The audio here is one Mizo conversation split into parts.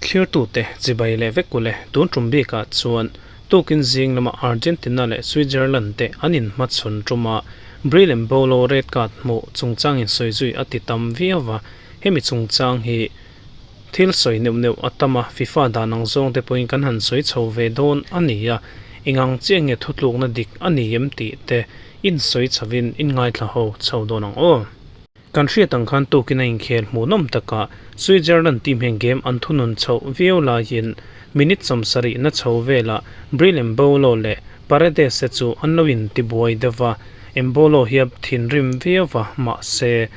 Thlirtute chibai leh vek ule tun tum bikah chuan tukin zing lama Argentina leh Switzerland te an inhmachhawn tuma Breel Embolo red card hmuh chungchangin sawi zui a ti tam viau va, hemi chungchang hi thil sawi neuh neuh a tam a, FIFA dan ang zawng te pawhin kan han sawi chho ve dawn a ni a, engang chiah nge thutlukna dik a ni em tih te insawi chhovin inngaithla ho chho dawn ang aw. Kan hriat ang khan tukin a inkhel hmuhnawm takah Switzerland team hian game an thunun chhoh viau laiin minute 70 na chho velah Breel Embolo leh Paredes te chu an lo intibuai deuh va, Embolo hi a thinrim viau va, mahse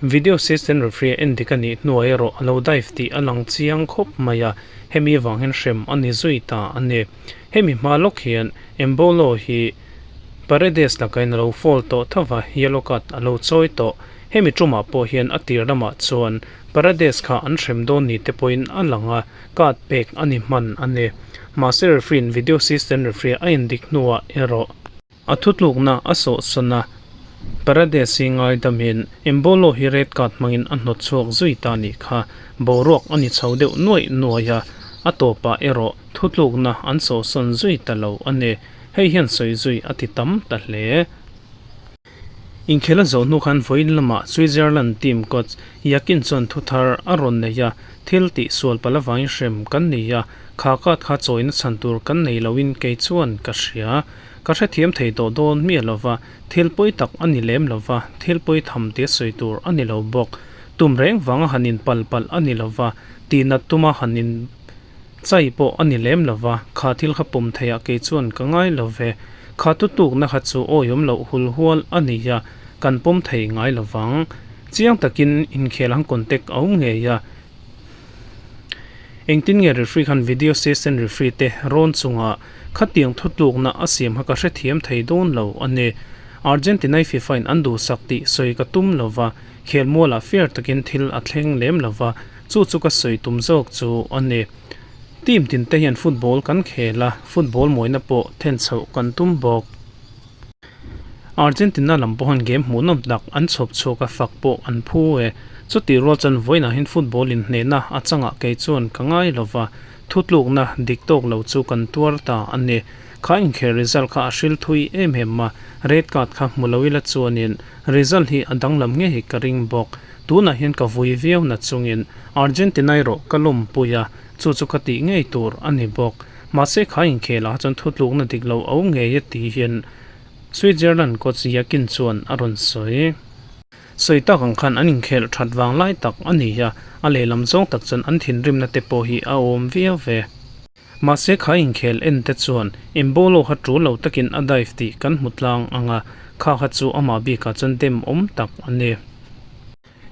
video assistant referee a endik a nih hnuah erawh a lo dive tih a lang chiang khawp mai a, hemi avang hian hrem a ni zui ta a ni. Hemi hma lawk hian Embolo hi Paredes lakain a lo foul tawh tho va, yellow card a lo chawi tawh. Hemi tumah pawh hian a tir lamah chuan Paredes kha an hrem dawn ni te pawhin a lang a, card pek a ni hman a ni. Mahse referee in video assistant referee a indik hnuah erawh a thutlukna a sawhsawn a, Paredes hi ngaidamin Embolo hi red card hmangin a hnawt chhuak zui ta nih kha. Boruak a ni chho deuh nuaih nuaih a, a tawpah erawh thutlukna an sawhsawn zui ta lo a ni. Hei hian sawi zui a ti tam ta hle. Inkhel a zawh hnu khan vawiin lamah Switzerland team coach Yakin chuan thu thar a rawn nei a, thil tih sual palh avangin hrem kan ni a, kha card kha chawina chhan tur kan nei loin kei chuan ka hria. Ka hrethiam thei tawh dawn miah lova, thil pawi tak a ni lem lova, thil pawi tham tia sawi tur a ni lo bawk. Tum reng vanga han inpal palh a ni lova, tihnat tuma han in. Chai pawh a ni lem lo va, kha thil kha pawm theiah kei chuan ka ngai lo ve. Kha tutukna kha chu awiawm loh hul hual a ni a, kan pawm thei ngai lo vang. Chiang takin inkhel ang contact a awm ngei a. Engtin nge referee khan video assistant referee te rawn chunga khatiang thutlukna a siam kha ka hrethiam thei dawn lo a ni. Argentina-i FIFA in an duhsak tih sawi ka tum lo va, khelmualah fair takin thil a thleng lem lo va, Chu chu ka sawi tum zawk chu a ni. Team tin te hian football kan khel a, football mawina pawh then chhoh kan tum bawk. Argentina lam pawh hian game hmuhnawm tak an chhawp chhuak a, fak pawh an phu e. Chutih rual chuan vawiinah hian football in hnehna a changah kei chuan ka ngai lo va, thutlukna dik tawk lo chu kan tuar ta a ni. Kha inkhel result kha a hril thui em em a, red card kha hmu lo ila chuanin result hi a danglam ngei ka ring bawk. Tunah hian ka vui viau na chungin Argentina erawh ka lawmpui a, chu chu ka tih ngei tur a ni bawk. Mahse kha inkhelah chuan thutlukna dik lo au ngei a tih hian Switzerland coach Yakin chuan a rawn sawi. Sawi tak ang khan an inkhelh that vang lai tak a ni a, a lehlam zawng tak chuan an thinrimna te pawh hi a awm viau ve. Mahse kha inkhel en te chuan Embolo kha tul lo takin a dive tih kan hmu tlang ang a, kha kha chu amah bikah chuan dem awm tak a ni.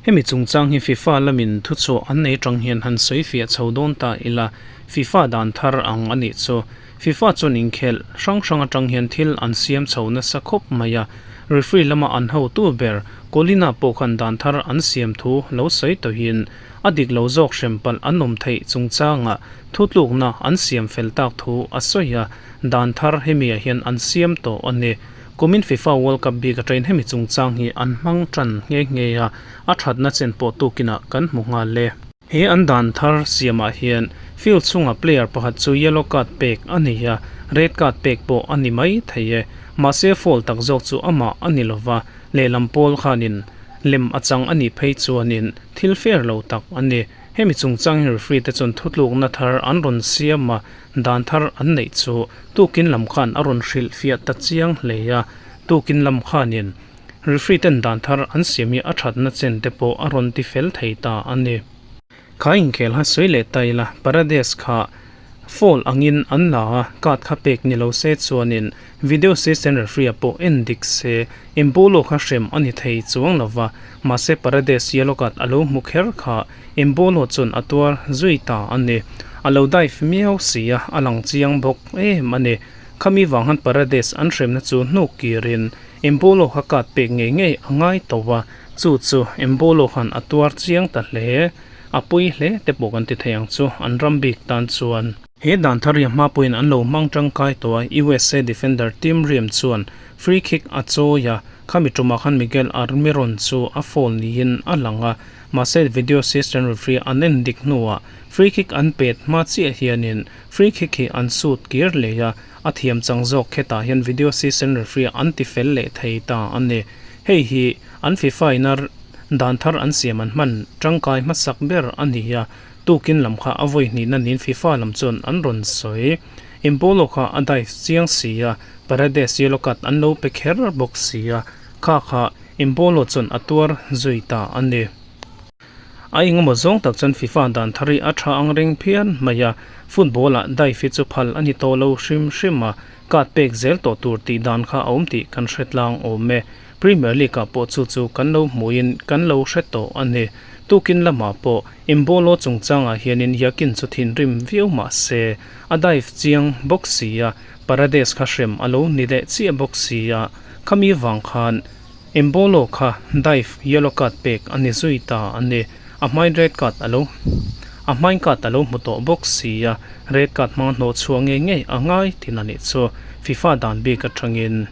Hemi chungchang hi FIFA lamin thuchhuah an nei tang hian han sawi fiah chho dawn ta ila, FIFA dan thar ang a nih chu. FIFA chuan inkhelh hrang hrang atang hian thil an siam chho nasa khawp mai a, referee lama an hotu ber Collina pawh khan dan thar an siam thu lo sawi tawhin a dik lo zawk hrem palh an awm theih chungchangah Thutlukna an siam fel tak thu a sawi a, dan thar hemiah hian an siam tawh a ni. Kumin FIFA World Cup bik atangin hemi chungchang hi an hmang tan nghe nghe a, a thatna chen pawh tukinah kan hmu nghal e. He an dan thar siamah hian field chhunga player pakhat chu yellow card pek a ni a, red card pek pawh a ni mai thei e. Mahse foul tak zawk chu amah a ni lova, lehlam pawl khanin lem a chang a nih phei chuanin thil fair lo tak a ni. Hemi chungchang hi referee te chuan thutlukna thar an rawn siam a, dan thar an neih chu tukin lam khan a rawn hrilh fiah ta chiang hle a, tukin lam khanin referee ten dan thar an siam hi a thatna chen te pawh a rawn ti fel thei ta a ni. Kha inkhel ha sawi leh ta ila, Paredes kha foul angin an la a, card kha pek ni lo se chuanin video assistant referee-a pawh en dik se, Embolo kha hrem a ni thei chuang lo va, mahse Paredes yellow card a lo hmu kher kha Embolo chuan a tuar zui ta a ni. A lo dive miau si a, a lang chiang bawk em a ni. Khami vang han Paredes an hremna chu hnuk kirin Embolo kha card pek ngei ngei a ngai tawh a, chu chu Embolo khan a tuar chiang ta hle. A pui hle te pawh kan ti thei ang chu an ram bik tan chuan. He dan thar hi a hma pawhin an lo hmang tangkai tawh a, USA defender Tim Ream chuan free kick a chawi a, khami tumah khan Miguel Almiron chu a foul niin a lang a, mahse video assistant referee an en dik hnuah free kick an pet hma chiah hianin free kick hi an sut kir leh a, a thiam chang zawk khetah hian video assistant referee an ti fel leh thei ta a ni. Hei hi an FIFA ina dan thar an siam an hman tangkai hmasak ber a ni a, Tukin lam kha a vawi hnihna niin FIFA lam chuan an rawn sawi. Embolo kha a dive chiang si a, Paredes yellow card an lo pe kher bawk si a, kha kha Embolo chuan a tuar zui ta a ni. A engemaw zawng tak chuan FIFA dan thar hi a tha ang reng phian mai a, football ah dive hi chu phal a ni tawh lo hrim hrim a, card pek zel tawh tur tih dan kha a awm tih kan hre tlang awm e. Premier League ah pawh chu chu kan lo hmuhin kan lo hre tawh a ni. Tukin lamah pawh Embolo chungchangah hianin Yakin chu thinrim viau mah se, a dive chiang bawk si a, Paredes kha hrem a lo ni leh chiah bawk si a, khami vang khan Embolo kha dive yellow card pek a ni zui ta a ni. A hmain red card a lo a hmain card a lo hmu tawh bawk si a, red card hmanga hnawhchhuah ngei ngei a ngai thin a nih chu FIFA dan bik atangin.